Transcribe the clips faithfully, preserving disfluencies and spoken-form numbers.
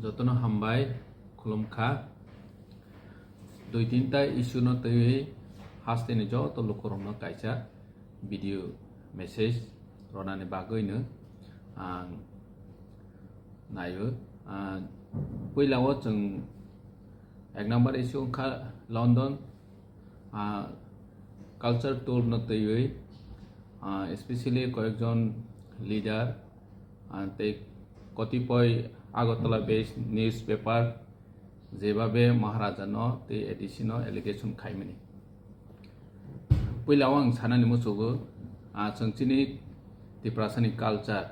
Jotono hambai khulumkha. Dui tinta issue no twiwi hasteni joto lukurokno kaisa video message ronani bagwino ang naio. Ah, puilao chwng ek number issue wngkha London, ah, culture tour no twiwi, ah, especially koyekjon leader, ah, tei kotipoi Agartala based newspaper jebabe Maharaja no tei A D C no allegation khaimani. Puila o ang sanani muchugo, ah, chwng chini Tiprasani culture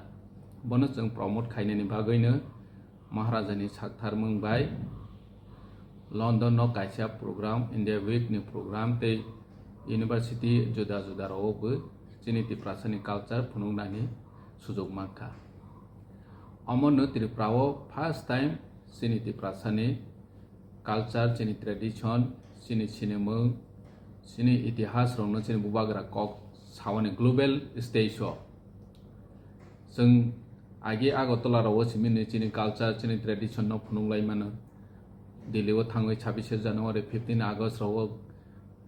bono chwng promote khainani bagwino Maharaja ni saktharmung bai London no kaisa program, India Week ni program tei university juda juda rogo bo chini Tiprasani culture phunuknani sujuk mankha. Omono Tripura o first time chini Tiprasani culture, chini tradition, chini sinimung, chini itihas rokno chini bubagra kok saoni global stage o. Chwng agi Agartala rao simini chini culture, chini tradition no phunuk lai mano. Delhi o thangwi chhabishe January, fifteen August rao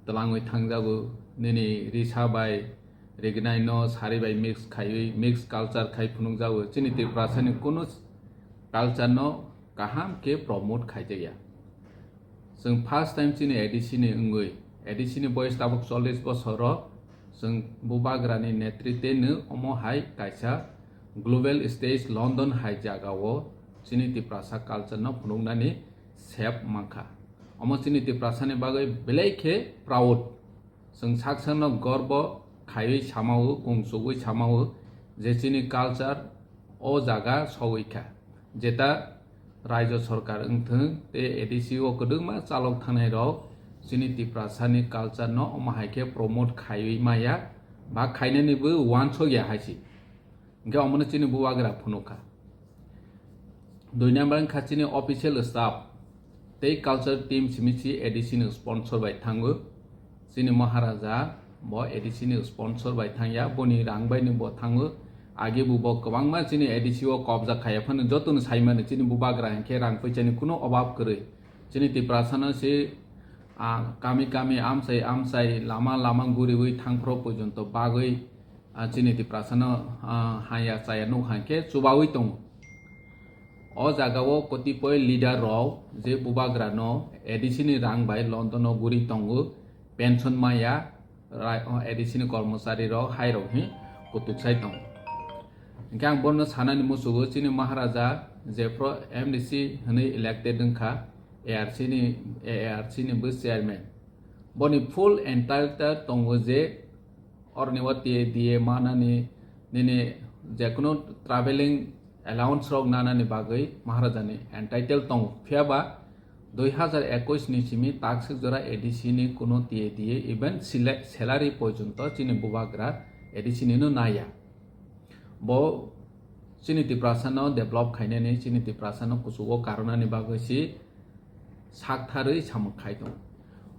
twlangwi thangjago. Nini risa bai rignai no sari bai mix khaiwi, mix culture khai phunukjago. Chini Tiprasani kunu culture no kaham khe promote khaijakya. Chwng first time chini A D C ni wngwi, A D C ni boyes tabuk chollish bosor o, chwng bubagra ni netritwe no omo hai kaisa global stage London hai jaga o chini Tiprasa culture no phunuknani sep mankha. Omo chini Tiprasa ni bagwi belai khe proud. Chwng sak sakno gorbo khaiwi samao, kung chugwi samao je chini culture o jaga sogwi kha. Jeta raijo sorkar wngthwng tei A D C o kwdwkma chalok thangnai rok chini Tiprasani culture no omo hai khe promote khaiwi maya ba khainani bo uansuk ya hai se. Hingke omono chini bubagra phunukha. Dui number wngkha chini official staff tei culture team simi si A D C ni sponsor bai thango. Chini Maharaja bo A D C ni sponsor bai thangya, boni rang bai ni bo thango. Age bo bo kwbangma chini A D C o kobja khaiya phano jotono saimani chini bubagra hingke rang puisani kuno obab kwrwi. Chini Tiprasano se, ah, kami kami amchai amchai lama lama guriwi thangphro porjonto bagwi, ah, chini Tiprasano, ah, haya chaya nuk hangkhe chubawi tongo. O jagao kotipoi leader rok je bubagrano A D C ni rang bai London o guri tongo, pension maya, rai-, o A D C ni kormochari rok hai rok hi kutuk sai tongo. Hingke ang bono sanani musugo chini Maharaja jephro M D C hwnwi elected wngkha, A R C ni, A R C ni bo chairman. Boni full entitled tongo je oroni o T A D A manani, nini jekunu traveling allowance rok nanani bagwi Maharaja ni entitled tongo. Phiya ba dui hazar ekush ni simi takswk jora A D C ni kuno T A D A even sila-, salary porjonto chini bubagra A D C ni no naya. Bo chini Tiprasa no develop khainani, chini Tiprasa no kuchugo karwnani bagwi si saktharwi samung khai tongo.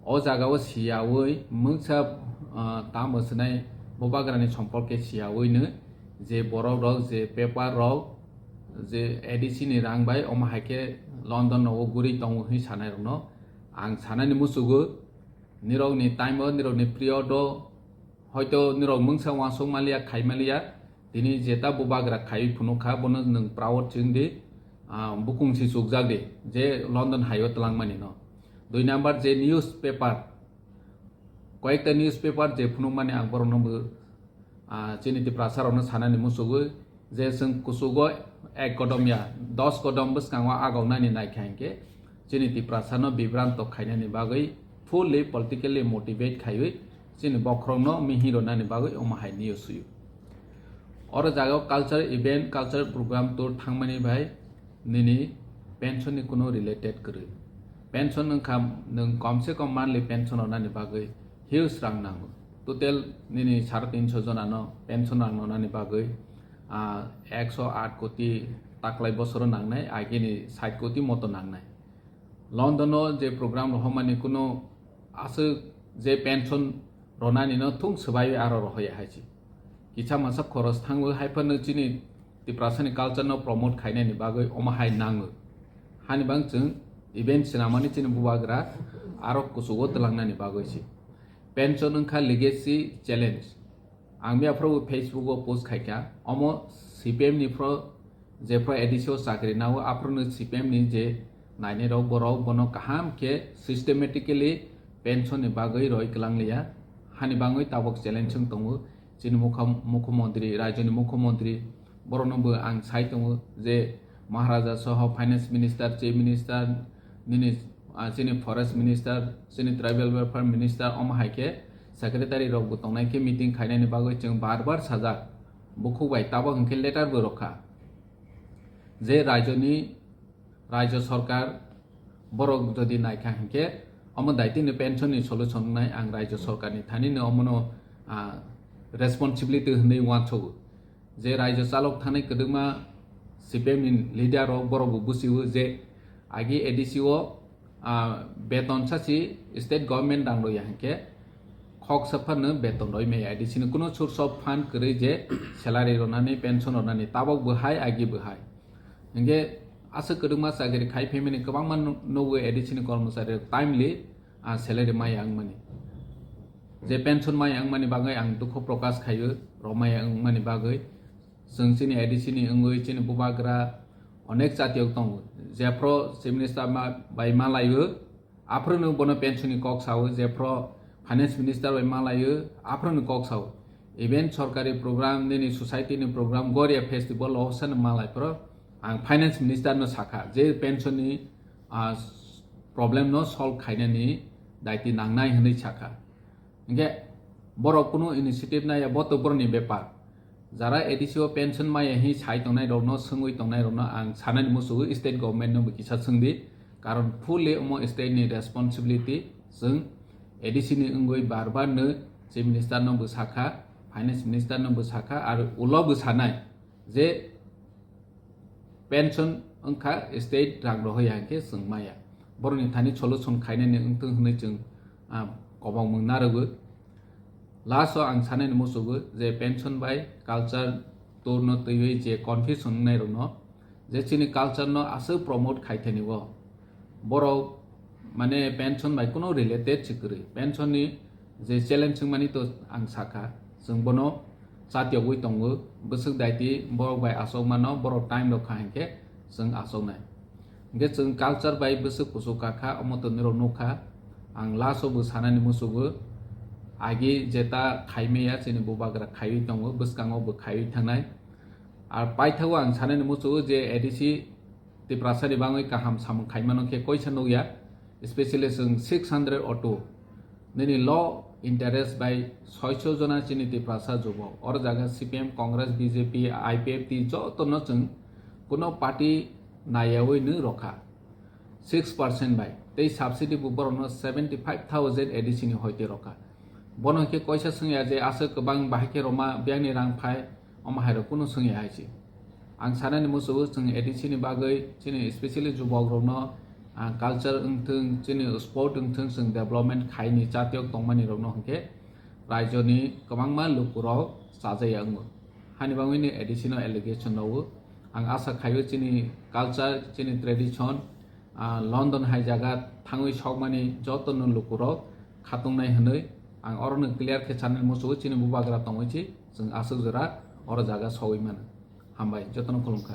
O jagao siyawi mungsa, ah, tamo swnai bubagrani somporke siyawino je borok rok, je paper rok, je A D C ni rang bai omo hai khe London nogo guri tongo hwnwi sanai rokno ang sanani musugo. Nirokni time o, nirokni period o hoito nirok mungsa uansuk maliya, khai maliya, tini jeta bubagra khaiwi phunuk kha, bono nwng proud chwng di, ah, bukung si chukjak di, je London hai o twlangmani no. Dui number je newspaper, koyekta newspaper je phunukmani ang borokno bo, ah, chini Tiprasa rokno sanani musugo je chwng kuchugo ek kodom ya, dos kodom bwskango agoknani naikha hinkhe chini Tiprasa no bibranto khainani bagwi fully politically motivate khaiwi chini bokhorokno mihi rwnani bagwi omo hai news suyo. Oro jagao culture event, culture program tour thangmani bai nini pension ni kuno related kwrwi. Pension wngkha nwng kom se kom monthly pension rwnani bagwi huge rang nango. Total nini sare tinso jona no pension rang rwnani bagwi, ah, ekso aat koti taklai bosoro nangnai, agini sait koti moto nangnai. London o je program rohormani kuno aswk je pension ronani no thung swbaiwi aro rohoya hai se. Kisa masa khoros thango hai phano chini Tiprasani culture no promote khainani bagwi omo hai nango. Hani bang chwng event swnamani chini bubagra aro kuchugo twlangnani bagwi si. Pension wngkha legacy challenge. Ang miyaphuru Facebook o post khaikha, omo C P M ni phro, je phro A D C o chakri nao, aphuru no C P M ni je nainai rok, borok bono kaham khe systematically pension ni bagwi roi kwlang liya. Hani bangwi tabok challenge wng tongo chini mukha-, mukhyamantri, rajyoni mukhyamantri, borokno bo ang sai tongo je Maharaja soho finance minister, chief minister, nini, ah, chini forest minister, chini tribal welfare minister, omo hai khe secretary rok bo tongnai khe meeting khainani bagwi chwng bar bar sajak. Bukhuk bai tabok hwnkhe letter bo rwkha je rajyoni, rajya sarkar borok jodi naikha hwnkhe omo daitino pension ni solution wngnai ang rajya sarkar ni thani no omono, ah, responsibility hwnwi uansogo. Je rajya chalok thani kwdwkma C P M ni leader rok borok bo busiwo je agi A D C o, ah, beton sachi state government rang rwya hwnkhe khoksa phano beton roi maya A D C ni kuno source of fund kwrwi je salary rwnani, pension rwnani, tabok bo hai, agi bo hai. Hwnkhe aswk kwdwkma chakri khai phaimani kwbangma nu-, nugo A D C ni kormochari rok timely, ah, salary maya wngmani. Je pension maya wngmani bagwi ang dukhu prokash khaio, rok maya wngmani bagwi. Chwng chini A D C ni wngwi chini bubagra onek chatiyok tongo. Jephro chief minister ma-, bai malaio, aphuru no bono pension ni kok sao, jephro finance minister bai malaio, aphuru no kok sao. Even sorkari program, nini society ni program, Goria festival o sano malai phro ang finance minister no sakha je pension ni, ah, problem no solve khainani daiti nangnai hwnwi sakha. Hingke borok kunu initiative naiya, bo to borokni bepar. Jara A D C o pension maya hi sai tongnai rokno, swngwi tongnai rokno ang sanani musugo, state government no bo kisa swngdi, karon fully omo state ni responsibility. Chwng A D C ni wngwi bar bar no chief minister no bo sakha, finance minister no bo sakha, aro ulo bo sanai je pension wngkha state rang rohoya hwnkhe chwng maya. Borokni thani solution khainani wngthung hwnwi chwng, ah, kobangmung narwgo. Last o ang sanani musugo je pension bai culture tour no twiwi je confusion wngnai rokno, je chini culture no aswk promote khai thani o. Borok mane pension bai kuno related se kwrwi. Pension ni je challenge wngmani to ang sakha, chwng bono chatiyogwi tongo. Bwswk daiti borok bai achokmano, borok time rok kha hinkhe chwng achoknai. Hinkhe chwng culture bai bwswk kuchuk kakha, omo to nirok nukha. Ang last o bo sanani musugo, agi jeta khaimaya chini bubagra khaiwi tongo, bwskango bo khaiwi thangnai. Ar paithago ang sanani musugo je A D C Tiprasa ni bangwi kaham samung khaimano khe koisa nukya, especially chwng six hundred auto nini low interest bai soiso jona chini Tiprasa jubok. Oro jaga C P M, Congress, B J P, I P F T joto no chwng kuno party naiyawi nw rokha six percent bai. Tei subsidy bo borokno seventy five thousand A D C ni hoite rokha. Bono khe koisa swngya je aswk kwbang bahai khe roma biyangni rang phai, omo hai rok kunu swngya hai se. Ang sanani musugo chwng A D C ni bagwi chini specially jubok rokno, ah, culture wngthung, chini sport wngthung, chwng development khaini chatiyok tongmani rokno hinkhe raijoni kwbangma lukurok chajaya wngo. Hani bangwini A D C no allegation rwo. Ang asa khaio chini culture, chini tradition, ah, London hai jaga thangwi sokmani joto no lukurok khatungnai hwnwi ang orono clear khe sanani musugo chini bubagra tongwi si chwng aswk jora oro jaga sogwi mano. Hambai, jotono khulumkha.